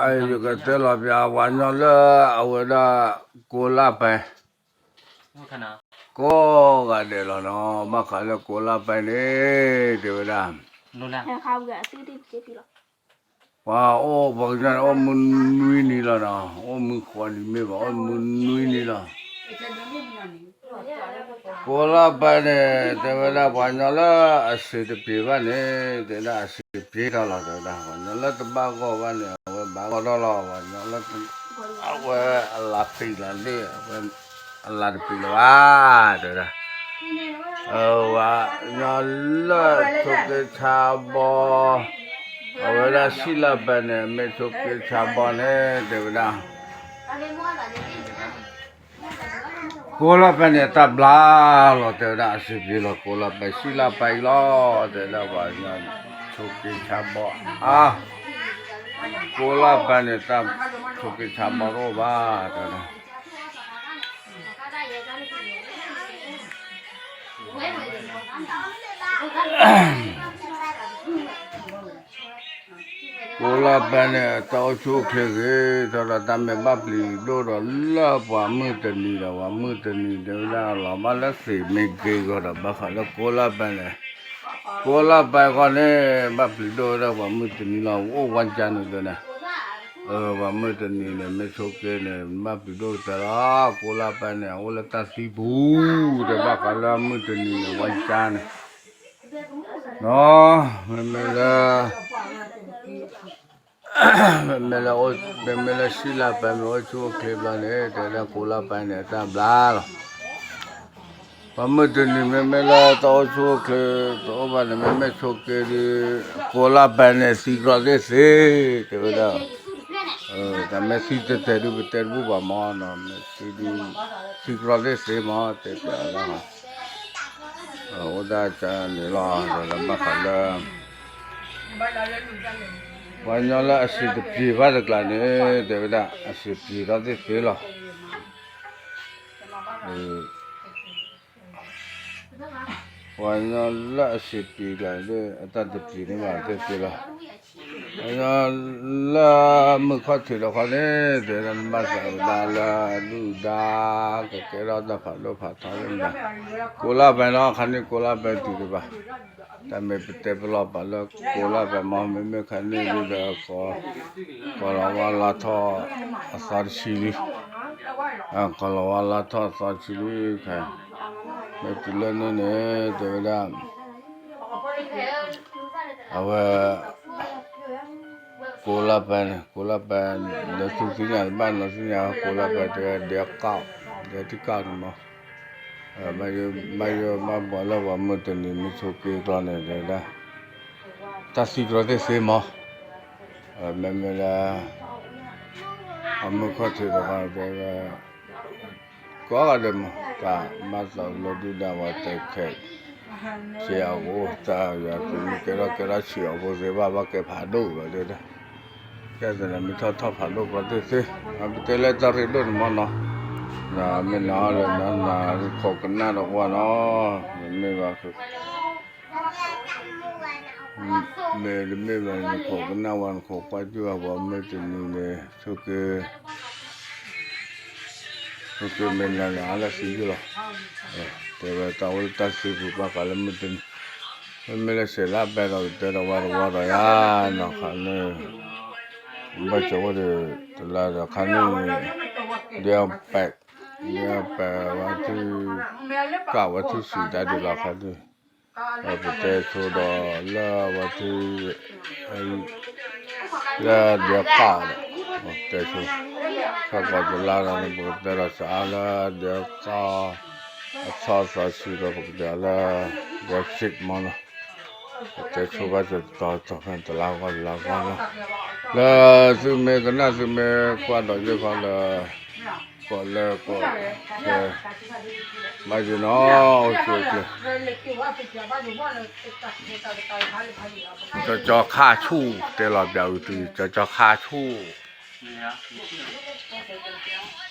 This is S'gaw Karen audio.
ယကတဲလီၤပၠးပှၤကညီလၢအဝဲဒၣ် ကိးလါပၤ ကိးဂၤဒဲးလီၤနီၤ, ဘၣ်ဃးလၢကိးလါပၤန့ၣ် တဲဝဲဒၣ် ပှၤအိၣ်ပှၤကညီန့ၣ် အိၣ်မုၢ်နွံနံၤလီၤနီၤ, အိၣ်မုၢ်ဃိးနံၤမ့ၢ်ဘၣ် အိၣ်မုၢ်နွံနံၤလီၤ. ကိးလါပၤန့ၣ် တဲဝဲဒၣ်ပှၤကညီလၢအစံးတပျ့ၤဘၣ်န့ၣ် တဲဒၣ်အစံးတပျ့ၤထီၣ်လီၤ တဲဝဲဒၣ် ပှၤကညီလၢတဘၣ်ဂီၢ်ဘၣ်န့ၣ် အဝဲဘၣ်ဂီၢ်ထီၣ်လီၤ ပှၤကညီလၢ အဝဲအလၤပံာ်လီၤန့ၣ် အဝဲအလၤတပံာ်လၢၤဘၣ် တဲဝဲဒၣ် ပှၤကညီလၢဆိးက့ဆါဘီ အဝဲဒၣ်စံးလါပၤန့ၣ် မ့ၢ်ဆိးက့ဆါဘီန့ၣ် တဲဝဲဒၣ် ကိးလါပၤန့ၣ် တၢ်ဘျါလီၤ တဲဝဲဒၣ် အစံးပျ့ၤလီၤ ကိးလါပၤ စံးလါပၤအံၤလီၤ တဲဝဲဒၣ် ပှၤကညီဆိးက့ဆါဘီအါ ကိးလါပၤန့ၣ် တၢ်ဆိးက့ဆါဘီတအိၣ်ဘၣ် တဲဝဲဒၣ် ကိးလါပၤန့ၣ် တၢ်အိၣ်ဆူၣ်အိၣ်ချ့ဂ့ၤ ထီၣ်ဒီးတၢ်မ့ၢ်ဘၣ်ပျံၤဒိၣ်ဒီးလၢပှၤမုၢ်တနံၤဒီး ပှၤမုၢ်တနံၤတဲဝဲဒၣ်လီၤဘၣ်လၢသ့ၣ်မ့ၢ်ဂ့ၤဂီၤဒီး ဘၣ်ဃးလၢကိးလါပၤန့ၣ် ကိးလါပၤဃီန့ၣ် ဘၣ်ပျံၤဒိၣ်ဝဲဒၣ်ပှၤမုၢ်တနံၤလီၤ အိၣ်ဝါကၠါန့ၣ်တဲန့ၣ် ပှၤမုၢ်တနံၤန့ၣ် မ့ၢ်ဆိးက့န့ၣ် ဘၣ်ပျံၤဒိၣ်ကတၢၢ်လီၤ ကိးလါပၤန့ၣ် အအိၣ်လၢတၢ်သံပူၤ တဲဘၣ်ဃးလၢမုၢ်တနံၤန့ၣ် ဝါကၠါန့ၣ် မ့မ့ၢ်လၢ မ့မ့ၢ်လၢ မ့မ့ၢ်လၢစံးလါပၤမ့ၢ်အိၣ်ဆူၣ်အိၣ်ချ့ဘျီန့ၣ် တဲဒၣ်ကိးလါပၤန့ၣ် အတၢ်ဘျါလီၤ ပှၤမုၢ်တနံၤမ့မ့ၢ်လၢတၢ်အိၣ်ဆူၣ်အိၣ်ချ့တအိၣ်ဘၣ်န့ၣ် မ့မ့ၢ်ဆိးက့ဒီး ကိးလါပၤန့ၣ် သံကြီၢ်သ့ၣ်သ့ၣ် တဲဝဲဒၣ် တၢ်မ့ၢ်သံတဲတဲဒုး ပတဲတဘူၣ်ဘၣ်မၢ်နီၤ မ့ၢ်သံဒုး သံကြီၢ်သ့ၣ်သ့ၣ်မၢ် တဲတဲလီၤ အိၣ်ဒၣ်ကန့ၣ်လီၤ ဒီးဘၣ်ဃးလၢ ပှၤကညီလၢအစံးတပျ့ၤဘၣ်တကျါန့ၣ် တဲဝဲဒၣ် အစံးပျ့ၤထီၣ်သ့ၣ်သ့ၣ်လီၤ ပှၤကညီလၢအစံးပျ့ၤကျါန့ၣ် အတၢ်တပျ့ၤန့ၣ်ဘၣ်သ့ၣ်သ့ၣ်လီၤ ပှၤကညီလၢမုၢ်ခီၣ်ထံးတခီန့ၣ် တဲဒၣ်နဘၣ်သးဝဲဒၣ်လၢဒုၣ်ဒါ ကကဲထီၣ်တၢ်ဖးဒိၣ်ဖးထီလၢမနုၤ ကိးလါပၤနီၤ ခါန့ၣ်ကိးလါပၤတုၤတဘၣ် တၢ်မ့ၢ်ပတဲပလီၢ်ပာ်လၢကိးလါပၤမၢ် မ့မ့ၢ်ခါန့ၣ်ဒုးဒီး ကီၤလၤဝါလါထီၣ်အသီတဆံလံ ကီၤလၤဝါလါထီၣ်အသီတဆံလံခါ မ့ၢ်တုၤလၢန့ၣ်န့ၣ် တဲဝဲဒၣ် အဝဲ ကိးလါပၤန့ၣ် ကိးလါပၤ ဒီးသူၣ်သ့ၣ်ညါတဘၣ်နီၤသ့ၣ်ညါ ကိးလါပၤတဲဝဲဒၣ် ဒဲကၣ် ဒဲတကၣ်န့ၣ်မၢ် ဘၣ်ယိၣ်ဘၣ်ယိၣ်ဘၣ်ဘှီလၢပှၤမုၢ်တနံၤမ့ၢ်ဆိးက့ကျီန့ၣ် တဲဝဲဒၣ် တၢ်သံကြီၢ်သ့ၣ်သ့ၣ်မၢ် မ့မ့ၢ်လၢ အမုၢ်ခီၣ်ထံးတခီတဲဝဲ ကိးဂၤဒဲးမး တၢ်ဘၣ်သးလၢဒုၣ်ဒါဝဲတဲခဲး ဆံးအီၤကအိၣ် တၢ်ယၤသုးမုၢ်ကဲထီၣ်ကဲထီၣ်ဆံးအီၤဖိသ့ဘၣ် ဘၣ်ကဲဖးဒိၣ်လီၤတဲဒၣ် ကဲသးန့ၣ်မ့ၢ်ထီၣ်ထီၣ်ဖးဒိၣ်ကျီသ့ၣ်သ့ၣ် ပတဲလၢတၢ်ရ့ဒိၣ်န့ၣ်မၢ်နီၤ မ့ၢ်နီၤလၢနခိးကနၣ်ဒီးဝဲနီၤ မ့မ့ၢ်ဘၣ် မ့ၢ်တမ့ၢ်ဘၣ် နခိးကနၣ်ဝဲ နခိးကွၢ်ကၢ်ဝဲ ပှၤမုၢ်တနံၤန့ၣ် ဆိက့ ဆိက့မ့ၢ်နၤန့ၣ် အါလၢသံယိၣ်လီၤ တဲဝဲတၢ်အိၣ်လၢတၢ်သံပူၤဘၣ်ဃးလၢမုၢ်တနံၤ မ့မ့ၢ်လၢစဲးလါဘဲဒီး ကတဲဒီးဝဲတဝီဒီးယါနီၤ ခါန့ၣ် ဘၣ်ကၠိဝဲဒီး တလါဒီးခါန့ၣ် ဒဲပဲး ဒဲပဲးဝဲထံၣ် ကၣ်ဝဲထံၣ်စံးတၢ်ဒုးလီၤခါန့ၣ် ပတဲဆိဒီးလၢဝဲထံၣ် လၢဒဲကၣ်ဒီး တဲဆိ ဆၢကီးတလါဒီးန့ၣ် ပကတဲဒီးစးအါလၢဒဲကၣ် အဆီသီဆံဒီး ပကတဲလၢ ဒဲစံးမၢ်နီၤ တဲဆိဘၣ်တတီၤတတီၤဖဲတလါဂီၢ်တလါဂီၢ်လီၤ, လၢသုမ့ၢ်ကနၣ်သုမ့ၢ်ကွၢ်ဒီးယဲၢ်ခီလၢ ကိးလၢကိး ဘၣ်ယနီၤ အိၣ်ဆူၣ်အိၣ်ချ့, ကၠီကၠီခါဆူၣ် တဲလီၤပျးအုးတုၤ ကၠီကၠီခါဆူၣ်,